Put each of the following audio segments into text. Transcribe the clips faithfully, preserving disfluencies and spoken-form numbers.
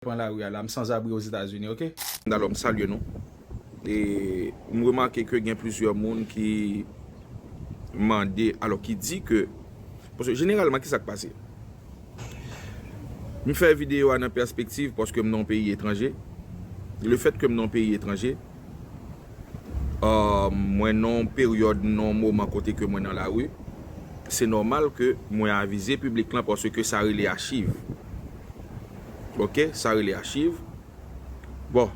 pran lari a la, m sanzabri Ozetazini, oke? Alò, m salye nou. E m remake ke gen plizyè moun ki mande, alò, ki di ke, paske jeneralman, ki sa k pase? M fè videyo a nan pèspektiv paske m nan yon peyi etranje. Lefèt ke m nan yon peyi etranje, euh, mwen nan yon peryòd, nan yon moman kote ke mwen nan lari, se nòmal ke mwen avize piblik lan paske sa rele achiv. Oke, sa rele achiv. Bon,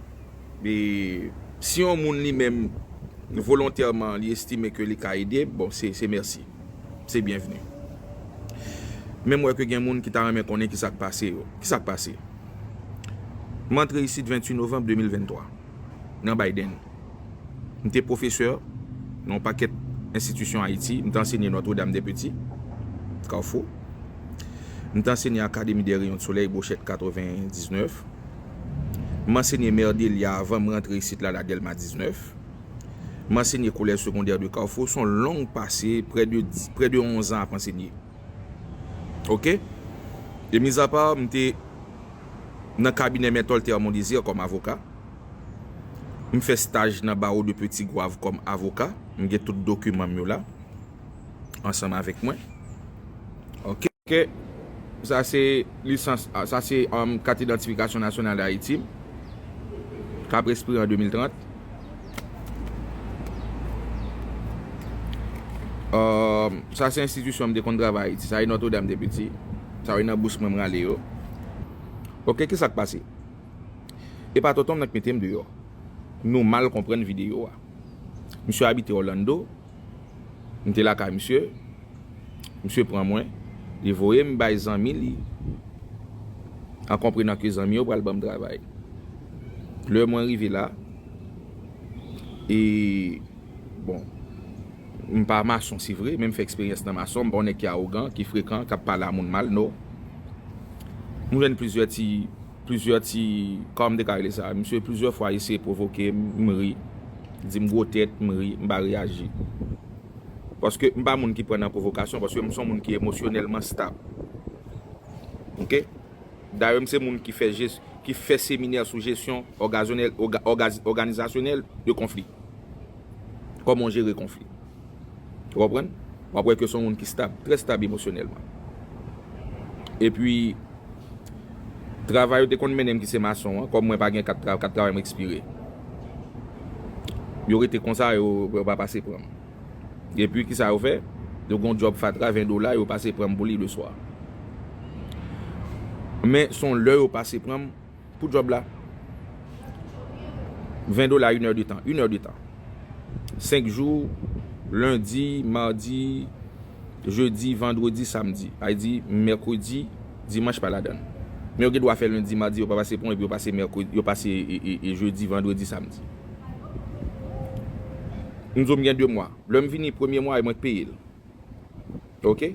e si yon moun li menm volontèman li estime ke li ka ede, bon, se, se mèsi. Se byenvni. Men m wè ke gen moun ki ta renmen konnen ki sa k pase yo. Ki sa k pase? M antre isit venntuit novanm de mil venntwa, nan Biden. M te pwofesè nan yon pakèt enstitisyon Ayiti. M te ansenye Notre-Dame des Petits, Kafou. M te ansenye Académie des Rayons de Soleil, Brochette katrevendiznèf. M ansenye Merdelia avan m rantre isit la, la Dèlma diznèf. M ansenye Collège Secondaire de Carrefour. Se yon long pase, prè de dis, prè de onz an ap ansenye. Oke? E mizapa, m te nan kabinè Mèt Voltaire Mondésir kòm avoka. M fè staj nan Barreau de Petit Goâve kòm avoka. M gen tout dokiman m yo la, ansanm avèk mwen. Oke? Oke. Sa se lisans, ah, sa se, um, kat idantifikasyon nasyonal Ayiti m, k ap ekspire an de mil trant. Um, sa se enstitisyon m te konn travay Ayiti. Sa e Notre-Dame des Petits. Sa e nan bous mwen m rale yo. Oke, ki sa k pase? E pa tonton m nan k mete m deyò. Nou mal konprann videyo a. Misye abite Orlando. M te lakay misye. Misye pran mwen. Li voye m bay zanmi li. An konprenan ke zanmi yo pral ban m travay. Lè mwen rive la, e, bon, m pa mason, se vre, men m fè eksperyans nan mason. M pa yon nèg ki awogan, ki frekan, k ap pale a moun mal, no. M jwenn plizyè ti, plizyè ti, kòman m te ka rele sa? Misye plizyè fwa eseye pwovoke m, m ri, di m gwo tèt, m ri, m pa reyaji. Paske m pa moun ki pran nan pwovokasyon, paske m se yon moun ki emosyonèlman stab. Oke? Dayè, m se moun ki fè jes-, ki fè seminè sou jesyon ògazyonèl, òga-, òga-, òganizasyonèl de konfli. Kòman w jere konfli. Ou konprann? W ap wè ke se yon moun ki stab, trè stab emosyonèlman. Epi, travay yo te konn mennen m ki se mason an, kòm mwen pa gen kat tra-, kat travay mwen ekspire. Yo rete konsa, yo, yo pa pase pran m. Epi, kisa yo fè? Yo gen yon djòb fatra, ven dola, yo pase pran m pou li le swa. Men, se yon lè yo pase pran m pou djòb la. Ven dola, inè de tan. Inè de tan. Senk jou, lendi, madi, jedi, vandredi, samdi. Sa vle di, mèkredi, dimanch pa ladan l. Men yo gen dwa fè lendi, madi, yo pa pase pran, epi yo pase mèkredi, yo pase, e, e, e, jedi, vandredi, samdi. M di w m gen de mwa. Lè m vini premye mwa, e mwen k peye l. Oke?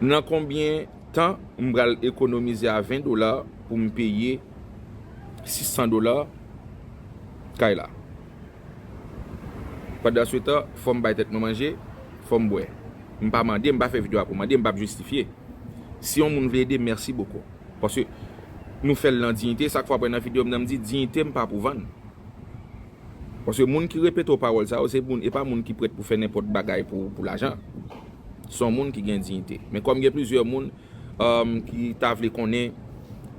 Nan konbyen tan m pral ekonomize a ven dola pou m peye sis san dola kay la? Pandanswetan, fò m bay tèt mwen manje, fò m bwè. M pa mande, m pa fè videyo a pou mande, m p ap jistifye. Si yon moun vle ede m, mèsi bokou. Paske nou fè l nan diyite, sak fwa apre nan videyo m nan m di, diyite m pa pou vann. Paske moun ki repete w pawòl sa yo, se moun, e pa moun ki prèt pou fè nenpòt bagay pou, pou lajan. Se yon moun ki gen diyite. Men kòm gen plizyè moun, um, ki ta vle konnen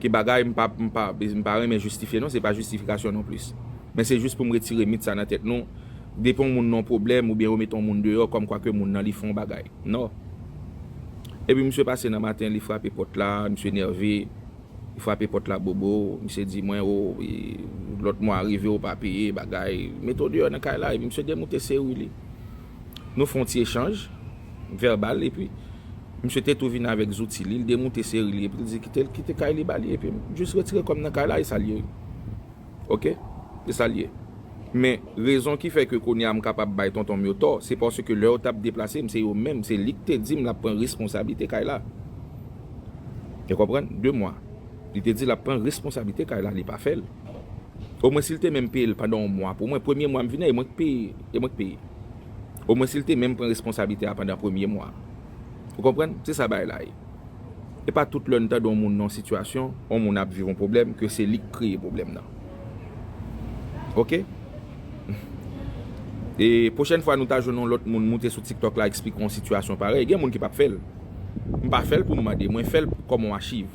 ki bagay, m pa, m pa, m pa renmen jistifye non, se pa jistifikasyon non plis. Men se jis pou m retire mit sa nan tèt nou. Depi yon moun nan yon pwoblèm, oubyen yo mete yon moun deyò, kòmkwa ke moun nan li fè yon bagay. Non. Epi misye pase nan maten, li frape pòt la, misye nève. Li frape pòt la bobo, misye di mwen, o, e, lòt mwa a rive, ou pa peye, bagay, mete w deyò nan kay la, epi misye demoute seri li. Nou fè yon ti echanj vèbal, epi misye te tou vin avèk zouti li, li demoute seri li, epi li di kite l, kite kay li ba li, epi m jis retire kò m nan kay la, e sa l ye. Oke? E sa l ye. Men, rezon ki fè ke kounye a m kapab bay tonton m yo tò, se paske lè yo t ap deplase m, se yo menm, se li k te di m l ap pran responsablite kay la. Ou konprann? De mwa. Li te di l ap pran responsablite kay la, li pa fè l. Omwen si l te menm peye l pandan yon mwa pou mwen, premye mwa m vini a, e mwen k peye, e mwen k peye. Omwen si l te menm pran responsablite a pandan premye mwa. Ou konprann? Se sa bagay la ye. Se pa tout lè n tande yon moun nan yon sitiyasyon, yon moun ap viv yon pwoblèm, ke se li k kreye pwoblèm nan. Oke? E pwochèn fwa nou ta jwenn yon lòt moun moute sou TikTok la eksplike yon sitiyasyon parèy, gen moun ki p ap fè l. M pa fè l pou m mande, mwen fè l kòm yon achiv.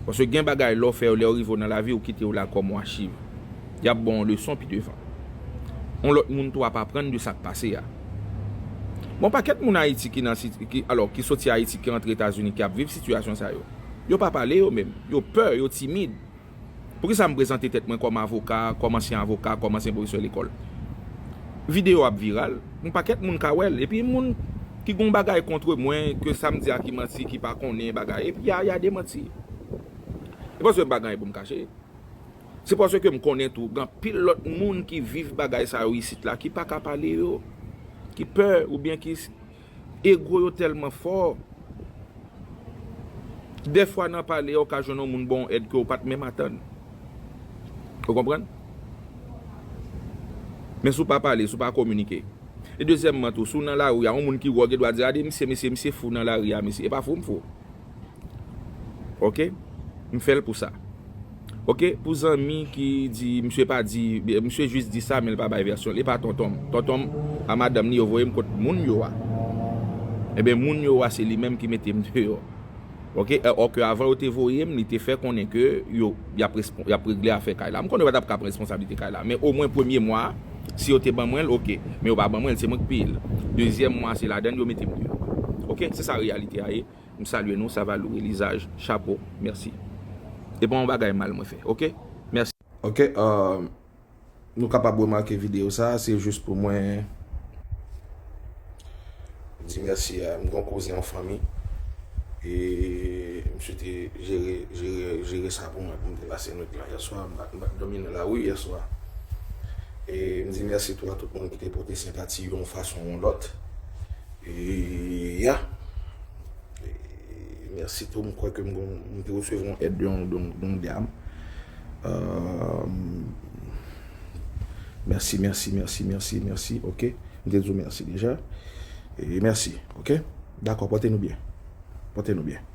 Paske gen bagay lè w fè yo, lè yo rive w nan lavi, ou kite yo la kòm yon achiv. Y ap ba w yon leson pi devan. Yon lòt moun tou ap aprann de sa k pase a. Bon, pakèt moun Ayiti ki nan sit-, ki, alò, ki soti Ayiti, ki rantre Etazini, ki ap viv sitiyasyon sa yo. Yo pa pale yo menm. Yo pè, yo timid. Poukisa m prezante tèt mwen kòm avoka, kòm ansyen avoka, kòm ansyen pwofesè lekòl? Videyo ap viral, yon pakèt moun ka wè l. Epi moun ki gen yon bagay kont mwen, ke sa m di a ki manti, ki pa konnen bagay, epi y a, y a demanti. E paske m pa gen anyen pou m kache. Se paske m konnen tou, gen anpil lòt moun ki viv bagay sa yo isit la, ki pa ka pale yo, ki pè, oubyen ki s-, ego yo tèlman fò. Dèfwa nan pale a, ou ka jwenn yon moun ba w yon èd ke w pa t menm atann. Ou konprann? Men si w pa pale, si w pa kominike. E dezyèmman tou, si w nan lari a, yon moun ki wè w gen dwa di, "Gade misye, mesye, misye fou nan lari a, mesye." E pa fou m fou. Oke? M fè l pou sa. Oke? Pou zanmi ki di, misye pa di, misye jis di sa, men l pa bay vèsyon l. E pa tonton m. Tonton m a madanm li, yo voye m kot moun yo a. Ebyen, moun yo a, se li menm ki mete m deyò. Oke? Alò ke avan yo te voye m, li te fè konnen ke yo, y ap respon-, y ap regle afè kay la. M konnen yo pa t ap ka pran responsablite kay la. Men omwen premye mwa a, si yo te ban mwen l, oke. Men yo pa ban mwen l, se mwen k peye l. Dezyèm mwa, se ladan l yo mete m deyò. Oke? Se sa reyalite a ye. M salye nou, Savalou Elizaj, chapo, mèsi. E pa yon bagay mal mwen fè, oke? Mèsi. Oke, euh, nou kapab remake videyo sa, se jis pou mwen di mèsi a, m gen yon kouzen an fanmi. E misye te jere, jere, jere sa pou mwen, pou m te pase nwit la yè swa, m pa, m pa t dòmi nan lari yè swa. E m di mèsi tou a tout moun ki te pote senpati yo yon fason ou yon lòt. E, ya. E, mèsi tou, m kwè ke m gon, m te resevwa yon èd de yon, de yon, de yon dam. Euh, mèsi, mèsi, mèsi, mèsi, mèsi, oke. M te di w mèsi deja. E mèsi, oke. Dakò, pòte nou byen. Pòte nou byen.